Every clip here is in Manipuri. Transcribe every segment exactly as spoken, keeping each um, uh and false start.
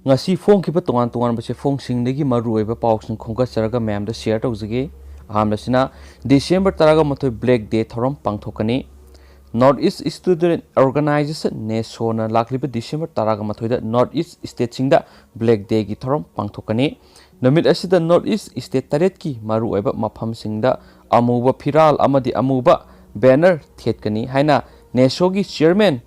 ꯉꯁꯤ ꯐꯣꯡꯈꯤꯕ ꯇꯣꯉꯥꯟ ꯇꯣꯉꯥꯟꯕ ꯆꯦꯐꯣꯡꯁꯤꯡꯗꯒꯤ ꯃꯔꯨꯑꯣꯏꯕ ꯄꯥꯎꯁꯤꯡ ꯈꯣꯝꯒꯠꯆꯔꯒ ꯃꯌꯥꯝꯗ ꯁꯤꯌꯔ ꯇꯧꯖꯒꯦ꯫ ꯑꯍꯥꯟꯕꯁꯤꯅ, ꯗꯤꯁꯦꯝꯕꯔ ꯇꯔꯥꯒ ꯃꯥꯊꯣꯏ Black Day ꯊꯧꯔꯝ ꯄꯥꯡꯊꯣꯛꯀꯅꯤ꯫ North East Student Organization, NESOꯅ ꯂꯥꯛꯂꯤꯕ ꯗꯤꯁꯦꯝꯕꯔ ꯇꯔꯥꯒ ꯃꯥꯊꯣꯏꯗ North East ꯁ꯭ꯇꯦꯠꯁꯤꯡꯗ Black Dayꯒꯤ ꯊꯧꯔꯝ ꯄꯥꯡꯊꯣꯛꯀꯅꯤ꯫ ꯅꯨꯃꯤꯠ ꯑꯁꯤꯗ North East ꯁ꯭ꯇꯦꯠ ꯇꯔꯦꯠꯀꯤ ꯃꯔꯨꯑꯣꯏꯕ ꯃꯐꯝꯁꯤꯡꯗ ꯑꯃꯨꯕ ꯐꯤꯔꯥꯜ ꯑꯃꯗꯤ ꯑꯃꯨꯕ ꯕꯦꯅꯔ ꯊꯦꯠꯀꯅꯤ ꯍꯥꯏꯅ NESOꯒꯤ ꯆꯤꯌꯔꯃꯦꯟ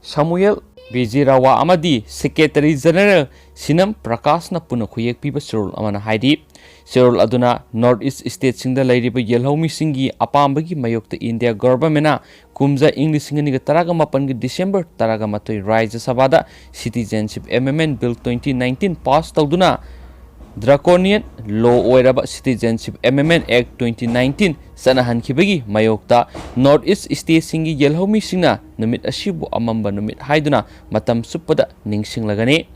ꯁꯃꯨꯌꯦꯜ ꯕꯤꯖꯤꯔꯥꯋꯥ ꯑꯃꯗꯤ ꯁꯦꯀ꯭ꯔꯦꯇꯔꯤ ꯖꯦꯅꯔꯦꯜ ꯁꯤꯅꯝ ꯄ꯭ꯔꯀꯥꯁꯅ ꯄꯨꯟꯅ ꯈꯨꯌꯦꯛ ꯄꯤꯕ ꯆꯦꯔꯣꯜ ꯑꯃꯅ ꯍꯥꯏꯔꯤ꯫ ꯆꯦꯔꯣꯜ ꯑꯗꯨꯅ North East ꯁ꯭ꯇꯦꯠꯁꯤꯡꯗ ꯂꯩꯔꯤꯕ ꯌꯦꯜꯍꯧꯃꯤꯁꯤꯡꯒꯤ ꯑꯄꯥꯝꯕꯒꯤ ꯃꯥꯌꯣꯛꯇ ꯏꯟꯗꯤꯌꯥ ꯒꯚꯔꯟꯃꯦꯟꯠꯅ ꯀꯨꯝꯖꯥ ꯏꯪ ꯂꯤꯁꯤꯡ ꯑꯅꯤꯒ ꯇꯔꯥꯒ ꯃꯥꯄꯟꯒꯤ ꯗꯤꯁꯦꯝꯕꯔ ꯇꯔꯥꯒ ꯃꯥꯊꯣꯏ ꯔꯥꯖ꯭ꯌ ꯁꯚꯥꯗ Citizenship Amendment Bill twenty nineteen pass ꯇꯧꯗꯨꯅ draconian law ꯑꯣꯏꯔꯕ Citizenship Amendment Act twenty nineteen ꯆꯠꯅꯍꯟꯈꯤꯕꯒꯤ ꯃꯥꯌꯣꯛꯇ North East ꯁ꯭ꯇꯦꯠꯁꯤꯡꯒꯤ ꯌꯦꯜꯍꯧꯃꯤꯁꯤꯡꯅ ꯅꯨꯃꯤꯠ ꯑꯁꯤꯕꯨ ꯑꯃꯝꯕ ꯅꯨꯃꯤꯠ ꯍꯥꯏꯗꯨꯅ ꯃꯇꯝ ꯆꯨꯞꯄꯗ ꯅꯤꯡꯁꯤꯡꯂꯒꯅꯤ꯫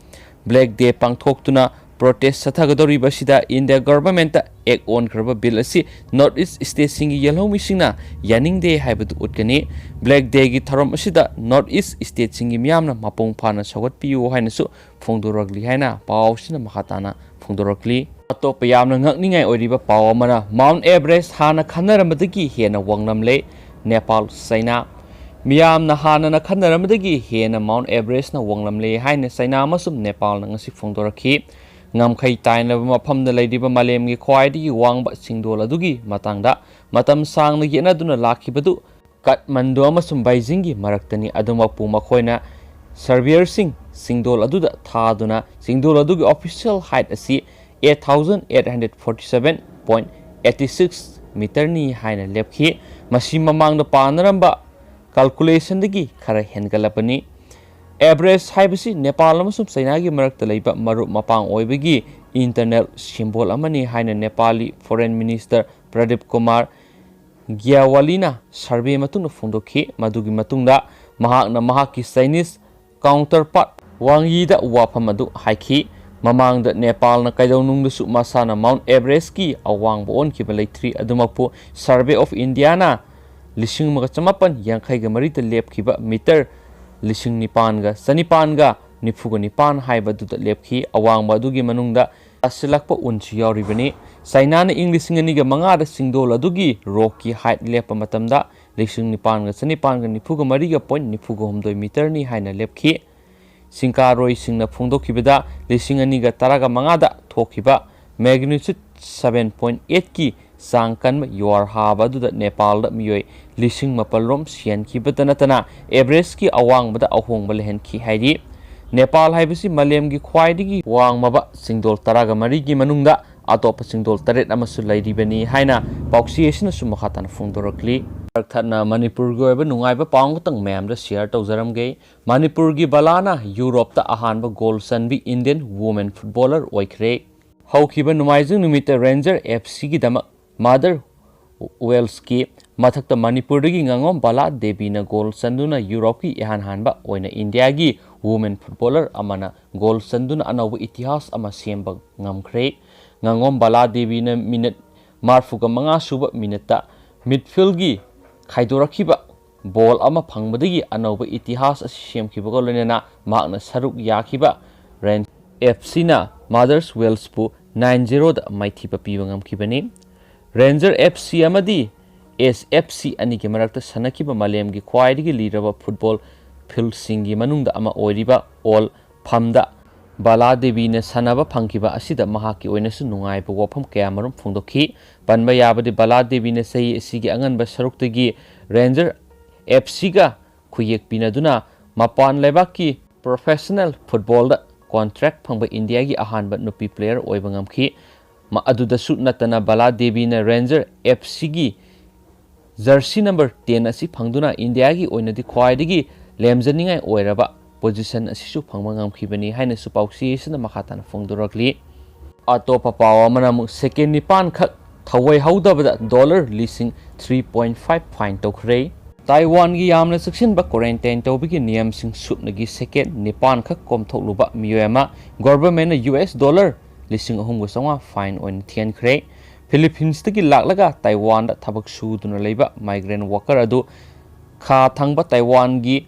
Black Day ꯄꯥꯡꯊꯣꯛꯇꯨꯅ protest ꯆꯠꯊꯒꯗꯧꯔꯤꯕ ꯑꯁꯤꯗ ꯏꯟꯗꯤꯌꯥ ꯒꯚꯔꯟꯃꯦꯟꯠꯇ ꯑꯦꯛ ꯑꯣꯟꯈ꯭ꯔꯕ ꯕꯤꯜ ꯑꯁꯤ North East ꯁ꯭ꯇꯦꯠꯁꯤꯡꯒꯤ ꯌꯦꯜꯍꯧꯃꯤꯁꯤꯡꯅ ꯌꯥꯅꯤꯡꯗꯦ ꯍꯥꯏꯕꯗꯨ ꯎꯠꯀꯅꯤ꯫ Black Dayꯒꯤ ꯊꯧꯔꯝ ꯑꯁꯤꯗ North East ꯁ꯭ꯇꯦꯠꯁꯤꯡꯒꯤ ꯃꯤꯌꯥꯝꯅ ꯃꯄꯨꯡ ꯐꯥꯅ ꯁꯧꯒꯠꯄꯤꯌꯨ ꯍꯥꯏꯅꯁꯨ ꯐꯣꯡꯗꯣꯔꯛꯂꯤ ꯍꯥꯏꯅ ꯄꯥꯎꯁꯤꯅ ꯃꯈꯥ ꯇꯥꯅ ꯐꯣꯡꯗꯣꯔꯛꯂꯤ꯫ ꯑꯇꯣꯞꯄ ꯌꯥꯝꯅ ꯉꯛꯅꯤꯡꯉꯥꯏ ꯑꯣꯏꯔꯤꯕ ꯄꯥꯎ ꯑꯃꯅ, Mount Everest ꯍꯥꯟꯅ ꯈꯟꯅꯔꯝꯕꯗꯒꯤ ꯍꯦꯟꯅ ꯋꯥꯡꯂꯝꯂꯦ, ꯅꯦꯄꯥꯜ, ꯆꯩꯅꯥ꯫ ꯃꯤꯌꯥꯝꯅ ꯍꯥꯟꯅꯅ ꯈꯟꯅꯔꯝꯕꯗꯒꯤ ꯍꯦꯟꯅ Mount Everestꯅ ꯋꯥꯡꯂꯝꯂꯦ ꯍꯥꯏꯅ ꯆꯩꯅꯥ ꯑꯃꯁꯨꯡ ꯅꯦꯄꯥꯜꯅ ꯉꯁꯤ ꯐꯣꯡꯗꯣꯔꯛꯈꯤ꯫ ꯉꯝꯈꯩ ꯇꯥꯏꯅꯕ ꯃꯐꯝꯗ ꯂꯩꯔꯤꯕ ꯃꯥꯂꯦꯝꯒꯤ ꯈ꯭ꯋꯥꯏꯗꯒꯤ ꯋꯥꯡꯕ ꯆꯤꯡꯗꯣꯜ ꯑꯗꯨꯒꯤ ꯃꯇꯥꯡꯗ ꯃꯇꯝ ꯁꯥꯡꯅ ꯌꯦꯠꯅꯗꯨꯅ ꯂꯥꯛꯈꯤꯕꯗꯨ ꯀꯥꯊꯃꯟꯗꯨ ꯑꯃꯁꯨꯡ ꯕꯩꯖꯤꯡꯒꯤ ꯃꯔꯛꯇꯅꯤ꯫ ꯑꯗꯨꯃꯛꯄꯨ ꯃꯈꯣꯏꯅ surveyorꯁꯤꯡ ꯆꯤꯡꯗꯣꯜ ꯑꯗꯨꯗ ꯊꯥꯗꯨꯅ ꯆꯤꯡꯗꯣꯜ ꯑꯗꯨꯒꯤ official height ꯑꯁꯤ eight thousand eight hundred forty seven point eight six meterꯅꯤ ꯍꯥꯏꯅ ꯂꯦꯞꯈꯤ꯫ ꯃꯁꯤ ꯃꯃꯥꯡꯗ ꯄꯥꯅꯔꯝꯕ calculationꯗꯒꯤ ꯈꯔ ꯍꯦꯟꯒꯠꯂꯕꯅꯤ꯫ Everest ꯍꯥꯏꯕꯁꯤ ꯅꯦꯄꯥꯜ ꯑꯃꯁꯨꯡ ꯆꯩꯅꯥꯒꯤ ꯃꯔꯛꯇ ꯂꯩꯕ ꯃꯔꯨꯞ ꯃꯄꯥꯡ ꯑꯣꯏꯕꯒꯤ internal symbol ꯑꯃꯅꯤ ꯍꯥꯏꯅ Nepali Foreign Minister Pradeep Kumar ꯒ꯭ꯌꯥꯋꯥꯂꯤꯅ survey ꯃꯇꯨꯡꯗ ꯐꯣꯡꯗꯣꯛꯈꯤ꯫ ꯃꯗꯨꯒꯤ ꯃꯇꯨꯡꯗ ꯃꯍꯥꯛꯅ ꯃꯍꯥꯛꯀꯤ Chinese counterpart ꯋꯥꯡ ꯌꯤꯗ ꯋꯥꯐꯝ ꯑꯗꯨ ꯍꯥꯏꯈꯤ꯫ ꯃꯃꯥꯡꯗ ꯅꯦꯄꯥꯜꯅ ꯀꯩꯗꯧꯅꯨꯡꯗꯁꯨ ꯃꯁꯥꯅ Mount Everestꯀꯤ ꯑꯋꯥꯡꯕ ꯑꯣꯟꯈꯤꯕ ꯂꯩꯇ꯭ꯔꯤ꯫ ꯑꯗꯨꯃꯛꯄꯨ Survey of Indiaꯅ ꯂꯤꯁꯤꯡ ꯑꯃꯒ ꯆꯃꯥꯄꯟ ꯌꯥꯡꯈꯩꯒ ꯃꯔꯤꯗ ꯂꯦꯞꯈꯤꯕ meter ꯂꯤꯁꯤꯡ ꯅꯤꯄꯥꯟꯒ ꯆꯅꯤꯄꯥꯟꯒ ꯅꯤꯐꯨꯒ ꯅꯤꯄꯥꯟ ꯍꯥꯏꯕ ꯑꯗꯨꯗ ꯂꯦꯞꯈꯤ꯫ ꯑꯋꯥꯡꯕ ꯑꯗꯨꯒꯤ ꯃꯅꯨꯡꯗ ꯇꯥꯁꯤꯜꯂꯛꯄ ꯎꯟꯁꯨ ꯌꯥꯎꯔꯤꯕꯅꯤ꯫ ꯆꯥꯏꯅꯥꯅ ꯏꯪ ꯂꯤꯁꯤꯡ ꯑꯅꯤꯒ ꯃꯉꯥꯗ ꯆꯤꯡꯗꯣꯜ ꯑꯗꯨꯒꯤ ꯔꯣꯛꯀꯤ ꯍꯥꯏꯠ ꯂꯦꯞꯄ ꯃꯇꯝꯗ ꯂꯤꯁꯤꯡ ꯅꯤꯄꯥꯟꯒ ꯆꯅꯤꯄꯥꯟꯒ ꯅꯤꯐꯨꯒ ꯃꯔꯤꯒ ꯄꯣꯏꯟ ꯅꯤꯐꯨꯒ ꯍꯨꯝꯗꯣꯏ ꯃꯤꯇꯔꯅꯤ ꯍꯥꯏꯅ ꯂꯦꯞꯈꯤ꯫ ꯁꯤꯡꯀꯥꯔꯣꯏꯁꯤꯡꯅ ꯐꯣꯡꯗꯣꯛꯈꯤꯕꯗ ꯂꯤꯁꯤꯡ ꯑꯅꯤꯒ ꯇꯔꯥꯒ ꯃꯉꯥꯗ ꯊꯣꯛꯈꯤꯕ magnitude seven point eight ꯀꯤ ꯆꯥꯡ ꯀꯟꯕ ꯌꯨꯍꯥꯔ ꯍꯥꯕ ꯑꯗꯨꯗ ꯅꯦꯄꯥꯜꯗ ꯃꯤꯑꯣꯏ ꯂꯤꯁꯤꯡ ꯃꯥꯄꯜ ꯔꯣꯝ ꯁꯤꯍꯟꯈꯤꯕꯇ ꯅꯠꯇꯅ ꯑꯦꯚꯔꯦꯁꯀꯤ ꯑꯋꯥꯡꯕꯗ ꯑꯍꯣꯡꯕ ꯂꯩꯍꯟꯈꯤ ꯍꯥꯏꯔꯤ꯫ ꯅꯦꯄꯥꯜ ꯍꯥꯏꯕꯁꯤ ꯃꯥꯂꯦꯝꯒꯤ ꯈ꯭ꯋꯥꯏꯗꯒꯤ ꯋꯥꯡꯃꯕ ꯆꯤꯡꯗꯣꯜ ꯇꯔꯥꯒ ꯃꯔꯤꯒꯤ ꯃꯅꯨꯡꯗ ꯑꯇꯣꯞꯄ ꯆꯤꯡꯗꯣꯜ ꯇꯔꯦꯠ ꯑꯃꯁꯨ ꯂꯩꯔꯤꯕꯅꯤ ꯍꯥꯏꯅ ꯄꯥꯎꯆꯦ ꯑꯁꯤꯅꯁꯨ ꯃꯈꯥ ꯇꯥꯅ ꯐꯣꯡꯗꯣꯔꯛꯂꯤ꯫ ꯃꯔꯛ ꯊꯠꯅ ꯃꯅꯤꯄꯨꯔꯒꯤ ꯑꯣꯏꯕ ꯅꯨꯡꯉꯥꯏꯕ ꯄꯥꯎ ꯑꯃꯈꯛꯇꯪ ꯃꯌꯥꯝꯗ ꯁꯤꯌꯔ ꯇꯧꯖꯔꯝꯒꯦ꯫ ꯃꯅꯤꯄꯨꯔꯒꯤ ꯕꯂꯥꯅ ꯌꯨꯔꯣꯞꯇ ꯑꯍꯥꯟꯕ ꯒꯣꯜ ꯆꯟꯕꯤ ꯏꯟꯗꯤꯌꯟ ꯋꯨꯃꯦꯟ ꯐꯨꯠꯕꯣꯂꯔ ꯑꯣꯏꯈ꯭ꯔꯦ꯫ ꯍꯧꯈꯤꯕ ꯅꯣꯡꯃꯥꯏꯖꯤꯡ ꯅꯨꯃꯤꯠꯇ ꯔꯦꯟꯖꯔ ꯑꯦꯐ ꯁꯤꯒꯤꯗꯃꯛ ꯃꯥꯗꯔ ꯋꯦꯜꯁꯀꯤ ꯃꯊꯛꯇ ꯃꯅꯤꯄꯨꯔꯗꯒꯤ ꯉꯥꯉꯣꯝ ꯕꯂꯥ ꯗꯦꯕꯤꯅ ꯒꯣꯜ ꯆꯟꯗꯨꯅ ꯌꯨꯔꯣꯞꯀꯤ ꯏꯍꯥꯟ ꯍꯥꯟꯕ ꯑꯣꯏꯅ ꯏꯟꯗꯤꯌꯥꯒꯤ ꯋꯨꯃꯦꯟ ꯐꯨꯠꯕꯣꯂꯔ ꯑꯃꯅ ꯒꯣꯜ ꯆꯟꯗꯨꯅ ꯑꯅꯧꯕ ꯏꯇꯤꯍꯥꯁ ꯑꯃ ꯁꯦꯝꯕ ꯉꯝꯈ꯭ꯔꯦ꯫ ꯉꯥꯉꯣꯝ ꯕꯂꯥ ꯗꯦꯕꯤꯅ ꯃꯤꯅꯠ ꯃꯔꯤꯐꯨꯒ ꯃꯉꯥ ꯁꯨꯕ ꯃꯤꯅꯠꯇ ꯃꯤꯗꯐꯤꯜꯒꯤ ꯈꯥꯏꯗꯣꯔꯛꯈꯤꯕ ꯕꯣꯜ ꯑꯃ ꯐꯪꯕꯗꯒꯤ ꯑꯅꯧꯕ ꯏꯇꯤꯍꯥꯁ ꯑꯁꯤ ꯁꯦꯝꯈꯤꯕꯒ ꯂꯣꯏꯅꯅ ꯃꯍꯥꯛꯅ ꯁꯔꯨꯛ ꯌꯥꯈꯤꯕ ꯔꯦꯟ ꯑꯦꯐ ꯁꯤꯅ ꯃꯥꯗꯔꯁ ꯋꯦꯜꯁꯄꯨ ꯅꯥꯏꯟ ꯖꯦꯔꯣꯗ ꯃꯥꯏꯊꯤꯕ ꯄꯤꯕ ꯉꯝꯈꯤꯕꯅꯤ꯫ ꯔꯦꯟꯖꯔ ꯑꯦꯐ ꯁꯤ ꯑꯃꯗꯤ ꯑꯦꯁ ꯑꯦꯐ ꯁꯤ ꯑꯅꯤꯒꯤ ꯃꯔꯛꯇ ꯁꯥꯟꯅꯈꯤꯕ ꯃꯥꯂꯦꯝꯒꯤ ꯈ꯭ꯋꯥꯏꯗꯒꯤ ꯂꯤꯔꯕ ꯐꯨꯠꯕꯣꯜ ꯐꯤꯜꯗꯁꯤꯡꯒꯤ ꯃꯅꯨꯡꯗ ꯑꯃ ꯑꯣꯏꯔꯤꯕ ꯑꯣꯜ ꯐꯝꯗ ꯕꯂꯥ ꯗꯦꯕꯤꯅ ꯁꯥꯟꯅꯕ ꯐꯪꯈꯤꯕ ꯑꯁꯤꯗ ꯃꯍꯥꯛꯀꯤ ꯑꯣꯏꯅꯁꯨ ꯅꯨꯡꯉꯥꯏꯕ ꯋꯥꯐꯝ ꯀꯌꯥꯃꯔꯨꯝ ꯐꯣꯡꯗꯣꯛꯈꯤ꯫ ꯄꯟꯕ ꯌꯥꯕꯗꯤ, ꯕꯂꯥ ꯗꯦꯕꯤꯅ ꯆꯍꯤ ꯑꯁꯤꯒꯤ ꯑꯉꯟꯕ ꯁꯔꯨꯛꯇꯒꯤ ꯔꯦꯟꯖꯔ ꯑꯦꯐ ꯁꯤꯒ ꯈꯨꯌꯦꯛ ꯄꯤꯅꯗꯨꯅ ꯃꯄꯥꯟ ꯂꯩꯕꯥꯛꯀꯤ ꯄ꯭ꯔꯣꯐꯦꯁꯅꯦꯜ ꯐꯨꯠꯕꯣꯜꯗ ꯀꯣꯟꯇ꯭ꯔꯦꯛ ꯐꯪꯕ ꯏꯟꯗꯤꯌꯥꯒꯤ ꯑꯍꯥꯟꯕ ꯅꯨꯄꯤ ꯄ꯭ꯂꯦꯌꯔ ꯑꯣꯏꯕ ꯉꯝꯈꯤ꯫ ꯃ-, ꯑꯗꯨꯗꯁꯨ ꯅꯠꯇꯅ ꯕꯂꯥ ꯗꯦꯕꯤꯅ ꯔꯦꯟꯖꯔ ꯑꯦꯐ ꯁꯤꯒꯤ ꯖꯔꯁꯤ ꯅꯝꯕꯔ ꯇꯦꯟ ꯑꯁꯤ ꯐꯪꯗꯨꯅ ꯏꯟꯗꯤꯌꯥꯒꯤ ꯑꯣꯏꯅꯗꯤ ꯈ꯭ꯋꯥꯏꯗꯒꯤ ꯂꯦꯝꯖꯅꯤꯡꯉꯥꯏ ꯑꯣꯏꯔꯕ ꯄꯣꯖꯤꯁꯟ ꯑꯁꯤꯁꯨ ꯐꯪꯕ ꯉꯝꯈꯤꯕꯅꯤ ꯍꯥꯏꯅꯁꯨ ꯄꯥꯎꯆꯦ ꯑꯁꯤꯅ ꯃꯈꯥ ꯇꯥꯅ ꯐꯣꯡꯗꯣꯔꯛꯂꯤ꯫ ꯑꯇꯣꯞꯄ ꯄꯥꯎ ꯑꯃꯅ ꯑꯃꯨꯛ ꯁꯦꯀꯦꯟ ꯅꯤꯄꯥꯟ ꯈꯛ ꯊꯧꯑꯣꯏ ꯍꯧꯗꯕꯗ ꯗꯣꯂꯔ ꯂꯤꯁꯤꯡ ꯊ꯭ꯔꯤ ꯄꯣꯏꯟ ꯐꯥꯏꯚ ꯐꯥꯏꯟ ꯇꯧꯈ꯭ꯔꯦ꯫ ꯇꯥꯏꯋꯥꯟꯒꯤ ꯌꯥꯝꯅ ꯆꯦꯛꯁꯤꯟꯕ ꯀ꯭ꯋꯥꯔꯦꯟꯇꯥꯏꯟ ꯇꯧꯕꯒꯤ ꯅꯤꯌꯝꯁꯤꯡ ꯁꯨꯞꯅꯒꯤ ꯁꯦꯀꯦꯟ ꯅꯤꯄꯥꯟ ꯈꯛ ꯀꯣꯝꯊꯣꯛꯂꯨꯕ ꯃꯤꯑꯣꯏ ꯑꯃ ꯒꯣꯚꯔꯟꯃꯦꯟꯠꯅ ꯌꯨ ꯑꯦꯁ ꯗꯣꯂꯔ ꯂꯤꯁꯤꯡ ꯑꯍꯨꯝꯒ ꯆꯥꯝꯃꯉꯥ ꯐꯥꯏꯟ ꯑꯣꯏꯅ ꯊꯤꯍꯟꯈ꯭ꯔꯦ꯫ ꯐꯤꯂꯤꯄꯤꯟꯁꯇꯒꯤ ꯂꯥꯛꯂꯒ ꯇꯥꯏꯋꯥꯟꯗ ꯊꯕꯛ ꯁꯨꯗꯨꯅ ꯂꯩꯕ ꯃꯥꯏꯒ꯭ꯔꯦꯟ ꯋꯥꯀꯔ ꯑꯗꯨ ꯈꯥ ꯊꯪꯕ ꯇꯥꯏꯋꯥꯟꯒꯤ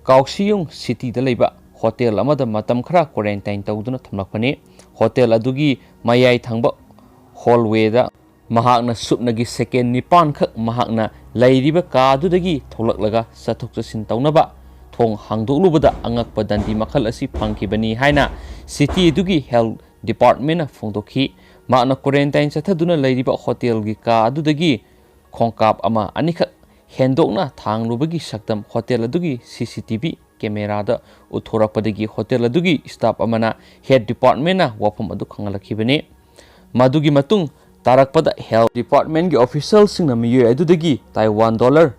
ꯀꯥꯎꯁꯤꯌꯨꯡ ꯁꯤꯇꯤꯗ ꯂꯩꯕ ꯍꯣꯇꯦꯜ ꯑꯃꯗ ꯃꯇꯝ ꯈꯔ quarantine ꯇꯧꯗꯨꯅ ꯊꯝꯂꯛꯄꯅꯤ꯫ ꯍꯣꯇꯦꯜ ꯑꯗꯨꯒꯤ ꯃꯌꯥꯏ ꯊꯪꯕ hallwayꯗ ꯃꯍꯥꯛꯅ ꯁꯨꯞꯅꯒꯤ second ꯅꯤꯄꯥꯟꯈꯛ ꯃꯍꯥꯛꯅ ꯂꯩꯔꯤꯕ ꯀꯥ ꯑꯗꯨꯗꯒꯤ ꯊꯣꯛꯂꯛꯂꯒ ꯆꯠꯊꯣꯛ ꯆꯠꯁꯤꯟ ꯇꯧꯅꯕ ꯊꯣꯡ ꯍꯥꯡꯗꯣꯛꯂꯨꯕꯗ ꯑꯉꯛꯄ ꯗꯟꯗꯤ ꯃꯈꯜ ꯑꯁꯤ ꯐꯪꯈꯤꯕꯅꯤ ꯍꯥꯏꯅ city ꯑꯗꯨꯒꯤ health departmentꯅ ꯐꯣꯡꯗꯣꯛꯈꯤ꯫ ꯃꯍꯥꯛꯅ quarantine ꯆꯠꯊꯗꯨꯅ ꯂꯩꯔꯤꯕ ꯍꯣꯇꯦꯜꯒꯤ ꯀꯥ ꯑꯗꯨꯗꯒꯤ ꯈꯣꯡꯀꯥꯞ ꯑꯃ ꯑꯅꯤꯈꯛ ꯍꯦꯟꯗꯣꯛꯅ ꯊꯥꯡꯂꯨꯕꯒꯤ ꯁꯛꯇꯝ ꯍꯣꯇꯦꯜ ꯑꯗꯨꯒꯤ CCTV cameraꯗ ꯎꯠꯊꯣꯔꯛꯄꯗꯒꯤ ꯍꯣꯇꯦꯜ ꯑꯗꯨꯒꯤ staff ꯑꯃꯅ health departmentꯅ ꯋꯥꯐꯝ ꯑꯗꯨ ꯈꯪꯍꯜꯂꯛꯈꯤꯕꯅꯤ꯫ ꯃꯗꯨꯒꯤ ꯃꯇꯨꯡ ꯇꯥꯔꯛꯄꯗ health departmentꯀꯤ officialꯁꯤꯡꯅ ꯃꯤꯑꯣꯏ ꯑꯗꯨꯗꯒꯤ Taiwan dollar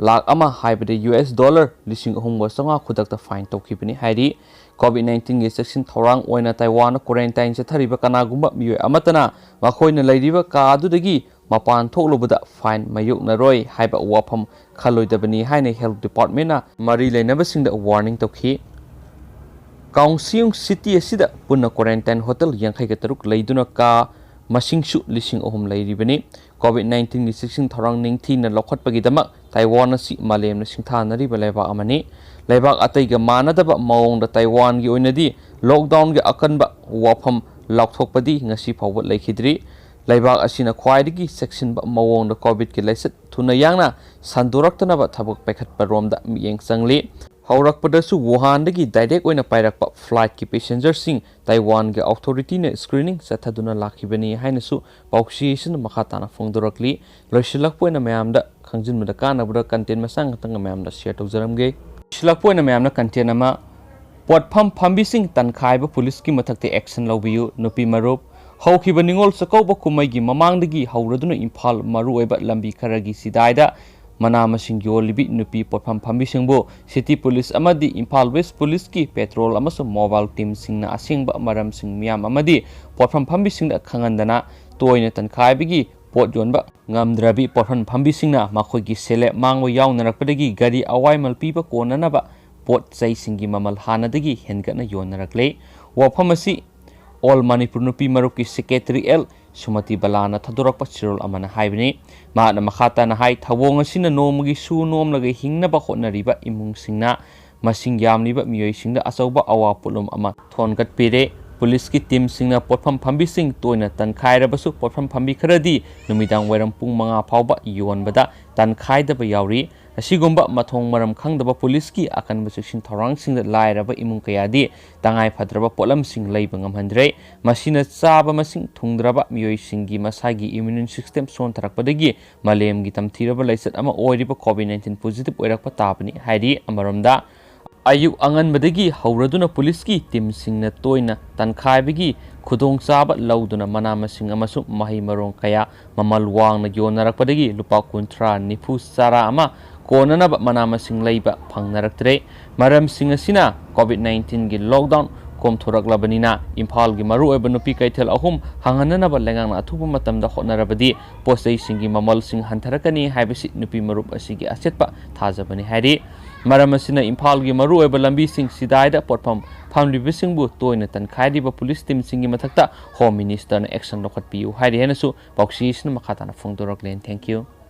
ꯂꯥꯈ ꯑꯃ, ꯍꯥꯏꯕꯗꯤ US dollar ꯂꯤꯁꯤꯡ ꯑꯍꯨꯝꯒ ꯆꯥꯝꯃꯉꯥ ꯈꯨꯗꯛꯇ fine ꯇꯧꯈꯤꯕꯅꯤ ꯍꯥꯏꯔꯤ꯫ COVID nineteenꯒꯤ ꯆꯦꯛꯁꯤꯟ ꯊꯧꯔꯥꯡ ꯑꯣꯏꯅ Taiwanꯗ quarantine ꯆꯠꯊꯔꯤꯕ ꯀꯅꯥꯒꯨꯝꯕ ꯃꯤꯑꯣꯏ ꯑꯃꯠꯇꯅ ꯃꯈꯣꯏꯅ ꯂꯩꯔꯤꯕ ꯀꯥ ꯑꯗꯨꯗꯒꯤ ꯃꯄꯥꯟ ꯊꯣꯛꯂꯨꯕꯗ fine ꯃꯥꯌꯣꯛꯅꯔꯣꯏ ꯍꯥꯏꯕ ꯋꯥꯐꯝ ꯈꯜꯂꯣꯏꯗꯕꯅꯤ ꯍꯥꯏꯅ health departmentꯅ ꯃꯔꯤ ꯂꯩꯅꯕꯁꯤꯡꯗ warning ꯇꯧꯈꯤ꯫ Kaohsiung city ꯑꯁꯤꯗ ꯄꯨꯟꯅ quarantine ꯍꯣꯇꯦꯜ ꯌꯥꯡꯈꯩꯒ ꯇꯔꯨꯛ ꯂꯩꯗꯨꯅ ꯀꯥ ꯃꯁꯤꯡꯁꯨ ꯂꯤꯁꯤꯡ ꯑꯍꯨꯝ ꯂꯩꯔꯤꯕꯅꯤ꯫ COVID nineteenꯒꯤ ꯆꯦꯛꯁꯤꯟ ꯊꯧꯔꯥꯡ ꯅꯤꯡꯊꯤꯅ ꯂꯧꯈꯠꯄꯒꯤꯗꯃꯛ ꯇꯥꯏꯋꯥꯟ ꯑꯁꯤ ꯃꯥꯂꯦꯝꯅ ꯁꯤꯡꯊꯥꯅꯔꯤꯕ ꯂꯩꯕꯥꯛ ꯑꯃꯅꯤ꯫ ꯂꯩꯕꯥꯛ ꯑꯇꯩꯒ ꯃꯥꯟꯅꯗꯕ ꯃꯑꯣꯡꯗ ꯇꯥꯏꯋꯥꯟꯒꯤ ꯑꯣꯏꯅꯗꯤ lockdownꯒꯤ ꯑꯀꯟꯕ ꯋꯥꯐꯝ ꯂꯥꯎꯊꯣꯛꯄꯗꯤ ꯉꯁꯤ ꯐꯥꯎꯕ ꯂꯩꯈꯤꯗ꯭ꯔꯤ꯫ ꯂꯩꯕꯥꯛ ꯑꯁꯤꯅ ꯈ꯭ꯋꯥꯏꯗꯒꯤ ꯆꯦꯛꯁꯤꯟꯕ ꯃꯑꯣꯡꯗ COVIDꯀꯤ ꯂꯥꯏꯆꯠ ꯊꯨꯅ ꯌꯥꯡꯅ ꯁꯟꯗꯣꯔꯛꯇꯅꯕ ꯊꯕꯛ ꯄꯥꯏꯈꯠꯄꯔꯣꯝꯗ ꯃꯤꯠꯌꯦꯡ ꯆꯪꯂꯤ꯫ ꯍꯧꯔꯛꯄꯗꯁꯨ ꯋꯨꯍꯥꯟꯗꯒꯤ direct ꯑꯣꯏꯅ ꯄꯥꯏꯔꯛꯄ flightꯀꯤ passengerꯁꯤꯡ ꯇꯥꯏꯋꯥꯟꯒꯤ authorityꯅ screening ꯆꯠꯊꯗꯨꯅ ꯂꯥꯛꯈꯤꯕꯅꯤ ꯍꯥꯏꯅꯁꯨ ꯄꯥꯎꯆꯦ ꯑꯁꯤꯅ ꯃꯈꯥ ꯇꯥꯅ ꯐꯣꯡꯗꯣꯔꯛꯂꯤ꯫ ꯂꯣꯏꯁꯤꯜꯂꯛꯄ ꯑꯣꯏꯅ ꯃꯌꯥꯝꯗ ꯈꯪꯖꯤꯟꯕꯗ ꯀꯥꯟꯅꯕꯗ content ꯃꯆꯥ ꯉꯥꯛꯇꯪꯒ ꯃꯌꯥꯝꯗ share ꯇꯧꯖꯔꯝꯒꯦ꯫ ꯂꯣꯏꯁꯤꯜꯂꯛꯄ ꯑꯣꯏꯅ ꯃꯌꯥꯝꯅ content ꯑꯃ, ꯄꯣꯠꯐꯝ ꯐꯝꯕꯤꯁꯤꯡ ꯇꯟꯈꯥꯏꯕ ꯄꯨꯂꯤꯁꯀꯤ ꯃꯊꯛꯇ action ꯂꯧꯕꯤꯌꯨ, ꯅꯨꯄꯤ ꯃꯔꯨꯞ꯫ ꯍꯧꯈꯤꯕ ꯅꯤꯉꯣꯜ ꯆꯥꯛꯀꯧꯕ ꯀꯨꯝꯍꯩꯒꯤ ꯃꯃꯥꯡꯗꯒꯤ ꯍꯧꯔꯗꯨꯅ ꯏꯝꯐꯥꯜ ꯃꯔꯨꯑꯣꯏꯕ ꯂꯝꯕꯤ ꯈꯔꯒꯤ ꯆꯤꯗꯥꯏꯗ ꯃꯅꯥ ꯃꯁꯤꯡ ꯌꯣꯜꯂꯤꯕꯤ ꯅꯨꯄꯤ ꯄꯣꯠꯐꯝ ꯐꯝꯕꯤꯁꯤꯡꯕꯨ city police ꯑꯃꯗꯤ ꯏꯝꯐꯥꯜ West Policeꯀꯤ patrol ꯑꯃꯁꯨꯡ mobile teamꯁꯤꯡꯅ ꯑꯁꯦꯡꯕ ꯃꯔꯝꯁꯤꯡ ꯃꯤꯌꯥꯝ ꯑꯃꯗꯤ ꯄꯣꯠꯐꯝ ꯐꯝꯕꯤꯁꯤꯡꯗ ꯈꯪꯍꯟꯗꯅ ꯇꯣꯏꯅ ꯇꯟꯈꯥꯏꯕꯒꯤ ꯄꯣꯠ ꯌꯣꯟꯕ ꯉꯝꯗ꯭ꯔꯕꯤ ꯄꯣꯠꯐꯝ ꯐꯝꯕꯤꯁꯤꯡꯅ ꯃꯈꯣꯏꯒꯤ ꯁꯦꯜꯂꯦꯞ ꯃꯥꯡꯕ ꯌꯥꯎꯅꯔꯛꯄꯗꯒꯤ ꯒꯥꯔꯤ ꯑꯋꯥꯏꯃꯜ ꯄꯤꯕ ꯀꯣꯟꯅꯅꯕ ꯄꯣꯠ ꯆꯩꯁꯤꯡꯒꯤ ꯃꯃꯜ ꯍꯥꯟꯅꯗꯒꯤ ꯍꯦꯟꯒꯠꯅ ꯌꯣꯟꯅꯔꯛꯂꯦ꯫ ꯋꯥꯐꯝ ꯑꯁꯤ All Manipur ꯅꯨꯄꯤ ꯃꯔꯨꯞꯀꯤ secretary ꯑꯦꯜ ꯁꯨꯃꯇꯤ ꯕꯂꯥꯅ ꯊꯥꯗꯣꯔꯛꯄ ꯆꯦꯔꯣꯜ ꯑꯃꯅ ꯍꯥꯏꯕꯅꯤ꯫ ꯃꯍꯥꯛꯅ ꯃꯈꯥ ꯇꯥꯅ ꯍꯥꯏ, ꯊꯧꯑꯣꯡ ꯑꯁꯤꯅ ꯅꯣꯡꯃꯒꯤ ꯁꯨ ꯅꯣꯝꯂꯒ ꯍꯤꯡꯅꯕ ꯍꯣꯠꯅꯔꯤꯕ ꯏꯃꯨꯡꯁꯤꯡꯅ ꯃꯁꯤꯡ ꯌꯥꯝꯂꯤꯕ ꯃꯤꯑꯣꯏꯁꯤꯡꯗ ꯑꯆꯧꯕ ꯑꯋꯥ ꯄꯣꯠꯂꯨꯝ ꯑꯃ ꯊꯣꯟꯒꯠꯄꯤꯔꯦ꯫ ꯄꯨꯂꯤꯁꯀꯤ ꯇꯤꯝꯁꯤꯡꯅ ꯄꯣꯠꯐꯝ ꯐꯝꯕꯤꯁꯤꯡ ꯇꯣꯏꯅ ꯇꯟꯈꯥꯏꯔꯕꯁꯨ, ꯄꯣꯠꯐꯝ ꯐꯝꯕꯤ ꯈꯔꯗꯤ ꯅꯨꯃꯤꯗꯥꯡ ꯋꯥꯏꯔꯝ ꯄꯨꯡ ꯃꯉꯥ ꯐꯥꯎꯕ ꯌꯣꯟꯕꯗ ꯇꯟꯈꯥꯏꯗꯕ ꯌꯥꯎꯔꯤ꯫ ꯑꯁꯤꯒꯨꯝꯕ ꯃꯊꯣꯡ ꯃꯔꯝ ꯈꯪꯗꯕ ꯄꯨꯂꯤꯁꯀꯤ ꯑꯀꯟꯕ ꯆꯦꯛꯁꯤꯟ ꯊꯧꯔꯥꯡꯁꯤꯡꯗ ꯂꯥꯏꯔꯕ ꯏꯃꯨꯡ ꯀꯌꯥꯗꯤ ꯇꯉꯥꯏ ꯐꯗ꯭ꯔꯕ ꯄꯣꯠꯂꯝꯁꯤꯡ ꯂꯩꯕ ꯉꯝꯍꯟꯗ꯭ꯔꯦ꯫ ꯃꯁꯤꯅ ꯆꯥꯕ ꯃꯁꯤꯡ ꯊꯨꯡꯗ꯭ꯔꯕ ꯃꯤꯑꯣꯏꯁꯤꯡꯒꯤ ꯃꯁꯥꯒꯤ ꯏꯃ꯭ꯌꯨꯟ ꯁꯤꯁꯇꯦꯝ ꯁꯣꯟꯊꯔꯛꯄꯗꯒꯤ ꯃꯥꯂꯦꯝꯒꯤ ꯇꯝꯊꯤꯔꯕ ꯂꯥꯏꯆꯠ ꯑꯃ ꯑꯣꯏꯔꯤꯕ ꯀꯣꯚꯤꯗ ꯅꯥꯏꯟꯇꯤꯟ ꯄꯣꯖꯤꯇꯤꯚ ꯑꯣꯏꯔꯛꯄ ꯇꯥꯕꯅꯤ ꯍꯥꯏꯔꯤ꯫ ꯑꯃꯔꯣꯝꯗ, ꯑꯌꯨꯛ ꯑꯉꯟꯕꯗꯒꯤ ꯍꯧꯔꯗꯨꯅ ꯄꯨꯂꯤꯁꯀꯤ ꯇꯤꯝꯁꯤꯡꯅ ꯇꯣꯏꯅ ꯇꯟꯈꯥꯏꯕꯒꯤ ꯈꯨꯗꯣꯡꯆꯥꯕ ꯂꯧꯗꯨꯅ ꯃꯅꯥ ꯃꯁꯤꯡ ꯑꯃꯁꯨꯡ ꯃꯍꯩ ꯃꯔꯣꯡ ꯀꯌꯥ ꯃꯃꯜ ꯋꯥꯡꯅ ꯌꯣꯟꯅꯔꯛꯄꯗꯒꯤ ꯂꯨꯄꯥ ꯀꯨꯟꯊ꯭ꯔꯥ ꯅꯤꯐꯨ ꯆꯥꯔꯥ ꯑꯃ ꯀꯣꯟꯅꯅꯕ ꯃꯅꯥ ꯃꯁꯤꯡ ꯂꯩꯕ ꯐꯪꯅꯔꯛꯇ꯭ꯔꯦ꯫ ꯃꯔꯝꯁꯤꯡ ꯑꯁꯤꯅ ꯀꯣꯚꯤꯗ ꯅꯥꯏꯟꯇꯤꯟꯒꯤ ꯂꯣꯛꯗꯥꯎꯟ ꯀꯣꯝꯊꯣꯔꯛꯂꯕꯅꯤꯅ ꯏꯝꯐꯥꯜꯒꯤ ꯃꯔꯨꯑꯣꯏꯕ ꯅꯨꯄꯤ ꯀꯩꯊꯦꯜ ꯑꯍꯨꯝ ꯍꯥꯡꯍꯟꯅꯅꯕ ꯂꯩꯉꯥꯛꯅ ꯑꯊꯨꯕ ꯃꯇꯝꯗ ꯍꯣꯠꯅꯔꯕꯗꯤ ꯄꯣꯠꯆꯩꯁꯤꯡꯒꯤ ꯃꯃꯜꯁꯤꯡ ꯍꯟꯊꯔꯛꯀꯅꯤ ꯍꯥꯏꯕꯁꯤ ꯅꯨꯄꯤ ꯃꯔꯨꯞ ꯑꯁꯤꯒꯤ ꯑꯆꯦꯠꯄ ꯊꯥꯖꯕꯅꯤ ꯍꯥꯏꯔꯤ꯫ ꯃꯔꯝ ꯑꯁꯤꯅ ꯏꯝꯐꯥꯜꯒꯤ ꯃꯔꯨꯑꯣꯏꯕ ꯂꯝꯕꯤꯁꯤꯡ ꯁꯤꯗꯥꯏꯗ ꯄꯣꯠꯐꯝ ꯐꯝꯂꯤꯕꯁꯤꯡꯕꯨ ꯇꯣꯏꯅ ꯇꯟꯈꯥꯏꯔꯤꯕ ꯄꯨꯂꯤꯁ ꯇꯤꯝꯁꯤꯡꯒꯤ ꯃꯊꯛꯇ ꯍꯣꯝ ꯃꯤꯅꯤꯁꯇꯔꯅ ꯑꯦꯛꯁꯟ ꯂꯧꯈꯠꯄꯤꯌꯨ ꯍꯥꯏꯔꯤ ꯍꯥꯏꯅꯁꯨ ꯄꯥꯎꯆꯦ ꯑꯁꯤꯅ ꯃꯈꯥ ꯇꯥꯅ ꯐꯣꯡꯗꯣꯔꯛꯂꯦ꯫ Thank you꯫